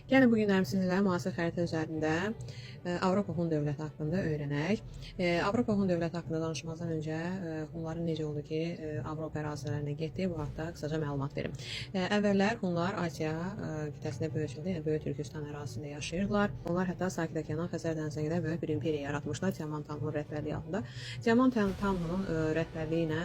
Gəlin bu günlər sizinlə müasir xəritə üzərində Avropa Hun dövləti haqqında öyrənək. Avropa Hun dövləti haqqında danışmazdan öncə Hunların necə oldu ki, Avropa ərazilərinə getdi, bu haqda qısaca məlumat verim. Əvvəllər Hunlar Asiya qitəsində böyük çöldə, yəni Böyük Türkistan ərazisində yaşayırdılar. Onlar hətta Sakit okeandan Xəzər dənizinə qədər böyük bir imperiya yaratmışlar Tiamat Tanhunun rəhbərliyi altında. Tiamat Tanhunun rəhbərliyi ilə,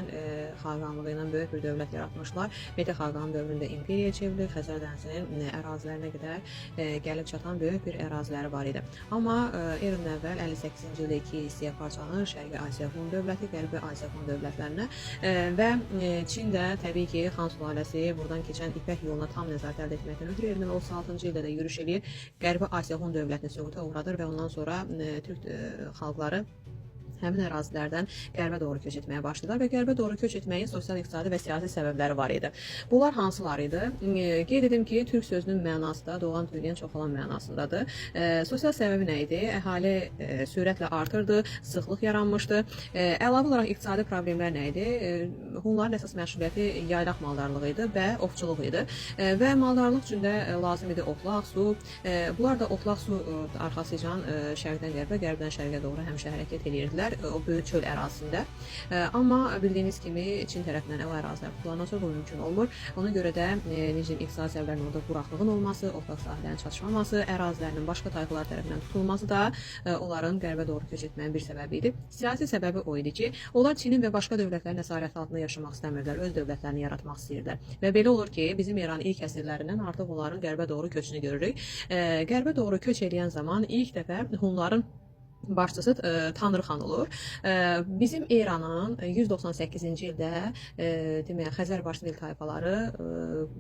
xaqanlığı ilə böyük bir dövlət yaratmışlar. Mete xaqanın dövründə imperiya çevrilir, Xəzər dənizinin ərazilərinə qədər gəlib çatan böyük bir əraziləri var idi. Amma eramdan əvvəl 58-ci ildə iki hissəyə parçalanır Şərqi Asiya Hun dövləti, Qərbi Asiya Hun dövlətlərinə və Çin də təbii ki, Xan sülaləsi buradan keçən İpək yoluna tam nəzarət əldə etməkdən ötürü eramdan 36-cı ildə də yürüş eləyir. Qərbi Asiya Hun dövlətini süquta uğradır və ondan sonra türk xalqları həmin ərazilərdən qərbə doğru köç etməyə başladılar və qərbə doğru köç etməyin sosial, iqtisadi və siyasi səbəbləri var idi. Bunlar hansılar idi? Qeyd edim ki, türk sözünün mənası da doğan, türkən, çoxalan mənasındadır. Sosial səbəbi nə idi? Əhali sürətlə artırdı, sıxlıq yaranmışdı. Əlavə olaraq iqtisadi problemlər nə idi? Hunların əsas məşğuliyyəti yaylaq maldarlığı idi və ovçuluq idi. Və maldarlıq üçün də lazım idi otlaq, su. Bunlar da otlaq su arxasıcan şərqdən qərbə, qərbdən şərqə doğru həmişə hərəkət eləyirdilər o böyük çöl ərazisində. Amma bildiyiniz kimi Çin tərəfindən o ərazilər tutulandan sonra bu mümkün olmur. Ona görə də necə deyim, iqtisadi səbəblərin orada quraqlığın olması, otlaq sahələrinin çatışmaması, ərazilərinin başqa tayfalar tərəfindən tutulması da onların qərbə doğru köç etməyin bir səbəbi idi. Siyasi səbəbi o idi ki, onlar Çinin və başqa dövlətlərin əsarəti altında yaşamaq istəmirdilər, öz dövlətlərini yaratmaq istəyirdilər. Və belə olur ki, bizim eranın ilk əsrlərindən artıq onların qərbə doğru köçünü görürük. Qərbə doğru köç eləyən zaman ilk dəfə Hunların başçısı Tanrıxan olur. Bizim eranın 198-ci ildə demək Xəzər Barsmil tayfaları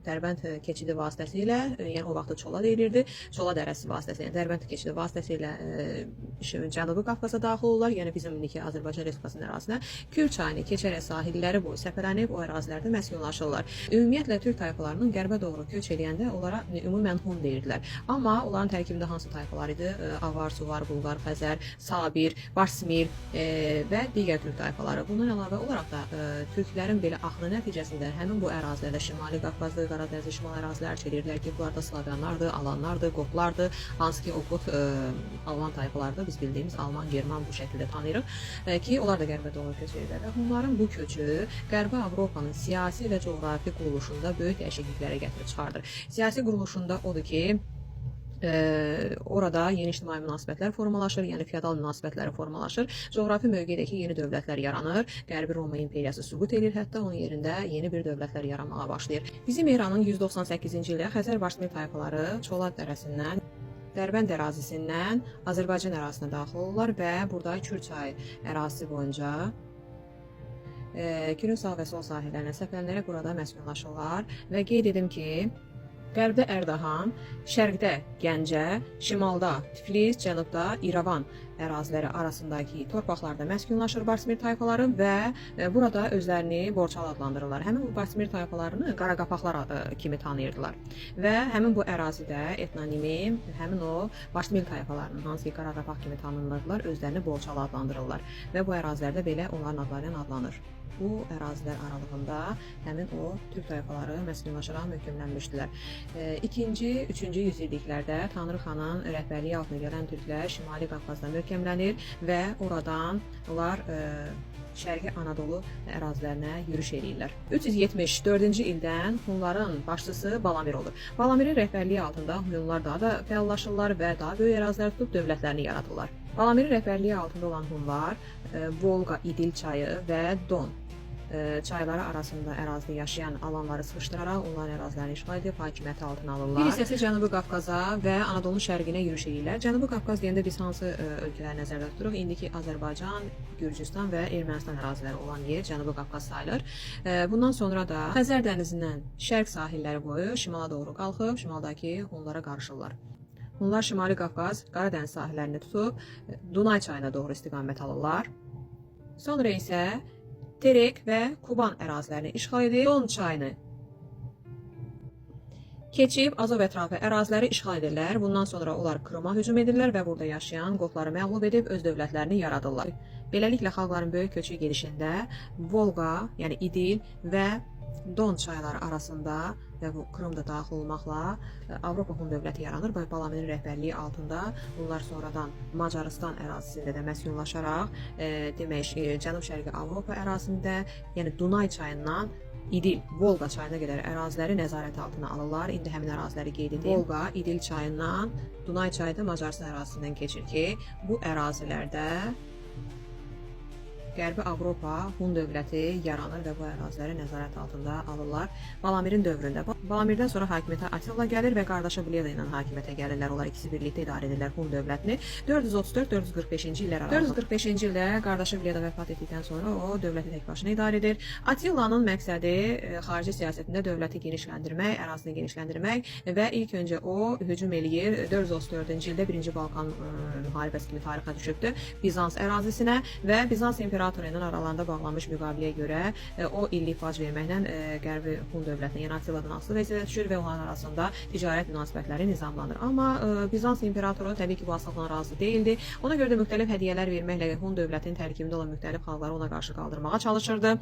Dərbənd keçidi vasitəsilə, yəni o vaxtı Çola deyilirdi, Çola dərəsi vasitəsilə, yəni Dərbənd keçidi vasitəsilə Cənubi Qafqaza daxil olurlar, yəni bizim indiki Azərbaycan Respublikasının ərazisinə. Kür çayını keçərək sahilləri boyu səpələnib o ərazilərdə məskunlaşırlar. Ümumiyyətlə türk tayfalarının qərbə doğru köç eləyəndə onlara ümumən Hun deyirdilər. Amma onların tərkibində hansı tayfalar idi? Avar, Suvar, Bulqar, Xəzər, Sabir, Barsmir və digər türk tayfaları. Bundan əlavə olaraq da türklərin belə axını nəticəsində həmin bu ərazilərdə Şimali Qafqazdır, Qaradəniz şimal ərazilər çevirdilər ki, bunlar da Slavyanlardır, Alanlardır, Qotlardır, hansı ki o Qot Alman tayfalardır, biz bildiyimiz Alman, German bu şəkildə tanıyırıq ki, onlar da qərbə doğru köç edirlər və Hunların bu köçü Qərbi Avropanın siyasi və coğrafi quruluşunda böyük dəyişikliklərə gətirib çıxardır. Siyasi quruluşunda odur ki, orada yeni ictimai münasibətlər formalaşır, yəni feodal münasibətləri formalaşır. Coğrafi mövqedəki yeni dövlətlər yaranır. Qərbi Roma imperiyası süqut edir, hətta onun yerində yeni bir dövlətlər yaranmağa başlayır. Bizim eranın 198-ci ildə Xəzər Barsmil tayfaları Çola dərəsindən Dərbənd ərazisindən Azərbaycan ərazisinə daxil olurlar və burada Kür çayı ərazisi boyunca Kürün sağ və sol sahillərinə səpələnərək burada məskunlaşırlar və qeyd edim ki, qərbdə Ərdahan, şərqdə Gəncə, şimalda Tiflis, cənubda İrəvan əraziləri arasındakı torpaqlarda məskunlaşır Barsmir tayfaları və burada özlərini Borçalı adlandırırlar. Həmin bu Barsmir tayfalarını Qaraqapaqlar kimi tanıyırdılar. Və həmin bu ərazidə etnonimi həmin o Barsmir tayfalarının hansı ki Qaraqapaq kimi tanınırdılar, özlərini Borçalı adlandırırlar və bu ərazilərdə belə onların adları ilə adlanır. Bu ərazilər aralığında həmin o türk tayfaları məskunlaşaraq möhkəmlənmişdilər. İkinci, üçüncü yüzilliklərdə Tanrıxanın rəhbərliyi altına gələn türklər Şimali Qafqazda möhkəmlənir və oradan onlar Şərqi Anadolu ərazilərinə yürüş eləyirlər. 374-cü ildən Hunların başçısı Balamir olur. Balamirin rəhbərliyi altında Hunlar daha da fəallaşırlar və daha böyük ərazilər tutub dövlətlərini yaradırlar. Balamirin rəhbərliyi altında olan Hunlar Volqa, İdil çayı və Don çayları arasında ərazidə yaşayan alanları sıxışdıraraq onların ərazilərini işğal edib hakimiyyəti altına alırlar. Bir hissəsi Cənubi Qafqaza və Anadolunun şərqinə yürüş eləyirlər. Cənubi Qafqaz deyəndə biz hansı ölkələri nəzərdə tuturuq? İndiki Azərbaycan, Gürcüstan və Ermənistan əraziləri olan yer Cənubi Qafqaz sayılır. Bundan sonra da Xəzər dənizindən şərq sahilləri boyu şimala doğru qalxıb şimaldakı Hunlara qarışırlar. Hunlar Şimali Qafqaz, Qaradəniz sahillərini tutub Dunay çayına doğru istiqamət alırlar. Sonra isə Terek və Kuban ərazilərini işğal edir. Don çayını keçib Azov ətrafı əraziləri işğal edirlər. Bundan sonra onlar Krıma hücum edirlər və burada yaşayan qotları məğlub edib öz dövlətlərini yaradırlar. Beləliklə xalqların böyük köçü gedişində Volqa, yəni İdil və Don çayları arasında və bu Krım da daxil olmaqla Avropa Hun dövləti yaranır və Balamirin rəhbərliyi altında bunlar sonradan Macarıstan ərazisində də məskunlaşaraq, demək, Cənub-Şərqi Avropa ərazisində, yəni Dunay çayından İdil, Volqa çayına qədər əraziləri nəzarət altına alırlar. İndi həmin əraziləri qeyd edim. Volqa, İdil çayından Dunay çayı da Macarıstan ərazisindən keçir ki, bu ərazilərdə Qərbi Avropa Hun dövləti yaranır və bu əraziləri nəzarət altında alırlar. Balamirin dövründə. Balamirdən sonra hakimiyyətə Atilla gəlir və qardaşı Bleda ilə hakimiyyətə gəlirlər. Onlar ikisi birlikdə idarə edirlər Hun dövlətini. 434-445-ci illər arasında. 445-ci ildə qardaşı Bleda vəfat etdikdən sonra o dövləti tək başına idarə edir. Attillanın məqsədi xarici siyasətində dövləti genişləndirmək, ərazini genişləndirmək və ilk öncə o hücum eləyir. 434-cü ildə 1-ci Balkan müharibəsi kimi tarixə düşübdür. Bizans ərazisinə və Bizans imperatoru ilə aralarında bağlanmış müqaviləyə görə o illik bac verməklə Qərbi Hun dövlətinə, yəni Attiladan asılı vəziyyətə düşür və onların arasında ticarət münasibətləri nizamlanır. Amma Bizans imperatoru təbii ki, bu asılıqla razı deyildi. Ona görə də müxtəlif hədiyyələr verməklə Hun dövlətinin tərkibində olan müxtəlif xalqları ona qarşı qaldırmağa çalışırdı.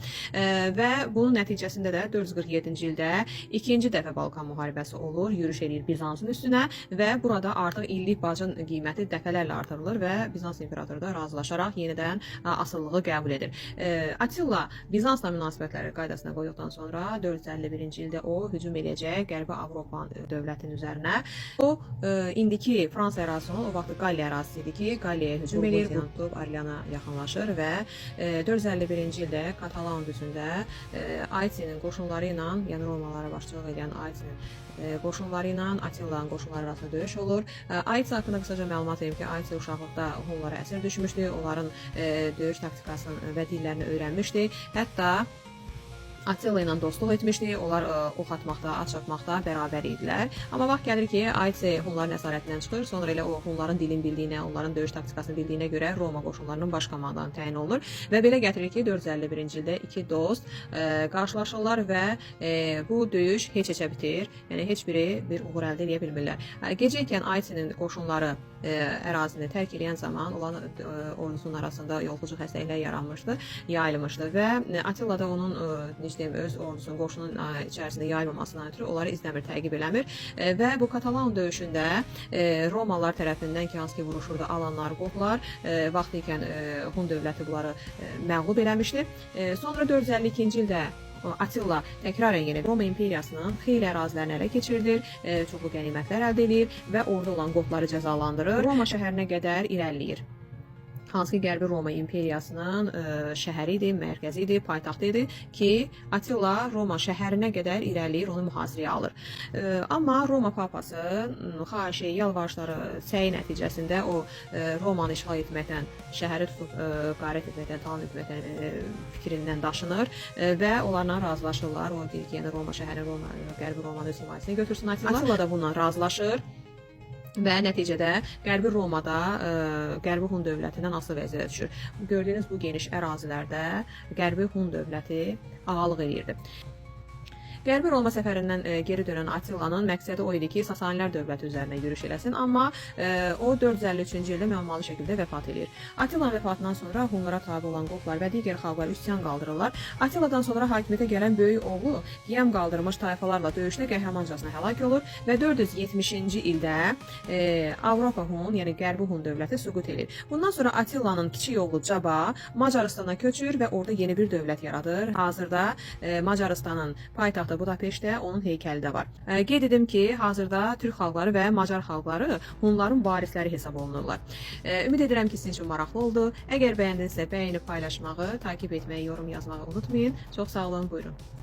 Və bunun nəticəsində də 447-ci ildə ikinci dəfə Balkan müharibəsi olur, yürüş eləyir Bizansın üstünə və burada artıq illik bacın qiyməti dəfələrlə artırılır və Bizans imperatoru da razılaşaraq yenidən asılılığı qəbul edir. Attila Bizansla münasibətləri qaydasına qoyduqdan sonra 451-ci ildə o hücum eləyəcək Qərbi Avropa dövlətinin üzərinə. O indiki Fransa ərazisi olan o vaxt Qalliya ərazisi idi ki, Qalliyaya hücum eləyir, tutub Orleana yaxınlaşır və 451-ci ildə Katalan düzündə Aetinin qoşunları ilə, yəni Romalılara başçılıq edən Aetinin qoşunları ilə Attillanın qoşunları arasında döyüş olur. Aeti haqqında qısaca məlumat verim ki, Aeti uşaqlıqda Hunlara əsir düşmüşdü, onların döyüş taktikasını və dillərini öyrənmişdi. Hətta Attila ilə dostluq etmişdi. Onlar ox atmaqda, at çapmaqda bərabər idilər. Amma vaxt gəlir ki, Aeti Hunların əsarətindən çıxır. Sonra elə o Hunların dilini bildiyinə, onların döyüş taktikasını bildiyinə görə Roma qoşunlarının baş komandanı təyin olunur və belə gətirir ki, 451-ci ildə iki dost qarşılaşırlar və bu döyüş heç-heçə bitir. Yəni heç biri bir uğur əldə edə bilmirlər. Gecə ikən Aetinin qoşunları ərazini tərk edən zaman onların ordusunun arasında yoluxucu xəstəliklər yaranmışdı, yayılmışdı və Attila da onun necə deyim, öz ordusunun qoşunun içərisində yayılmamasından ötürü onları izləmir, təqib eləmir və bu Katalan döyüşündə Romalılar tərəfindən ki, hansı ki vuruşurdu alanlar, qoplar, vaxtı ikən Hun dövləti bunları məğlub eləmişdi. Sonra 452-ci ildə Attila təkrarən yenə Roma imperiyasının xeyli ərazilərini ələ keçirdir, çoxlu qənimətlər əldə edir və orada olan qopları cəzalandırır. Roma şəhərinə qədər irəliləyir. Hansı ki Qərbi Roma imperiyasının şəhəri idi, mərkəzi idi, paytaxtı idi ki, Attila Roma şəhərinə qədər irəliləyir, onu mühasirəyə alır. Amma Roma papası xahişi, yalvarışları, səyi nəticəsində o Romanı işğal etməkdən, şəhəri tutub qarət etməkdən, talan etməkdən fikrindən daşınır və onlarla razılaşırlar. O deyir ki, yəni Roma şəhəri, Roma, Qərbi Romanı öz himayəsinə götürsün Attila. Attila da bununla razılaşır. Və nəticədə Qərbi Romada Qərbi Hun dövlətindən asılı vəziyyətə düşür. Gördüyünüz bu geniş ərazilərdə Qərbi Hun dövləti ağalıq eləyirdi. Qərbi Roma səfərindən geri dönən Attillanın məqsədi o idi ki, Sasanilər dövləti üzərinə yürüş eləsin, amma o 453-cü ildə müəmmalı şəkildə vəfat eləyir. Attillanın vəfatından sonra Hunlara tabe olan qoplar və digər xalqlar üsyan qaldırırlar. Attiladan sonra hakimiyyətə gələn böyük oğlu qiyam qaldırmış tayfalarla döyüşdə qəhrəmancasına həlak olur və 470-ci ildə Avropa Hun, yəni Qərbi Hun dövləti süqut eləyir. Bundan sonra Attillanın kiçik oğlu Caba Macaristana köçür və orada yeni bir dövlət yaradır. Hazırda Macarıstanın paytaxtı Budapeştdə onun heykəli də var. Qeyd edim ki, hazırda türk xalqları və macar xalqları Hunların varisləri hesab olunurlar. Ümid edirəm ki, sizin üçün maraqlı oldu. Əgər bəyəndinizsə, bəyənib paylaşmağı, takip etməyi, yorum yazmağı unutmayın. Çox sağ olun, buyurun.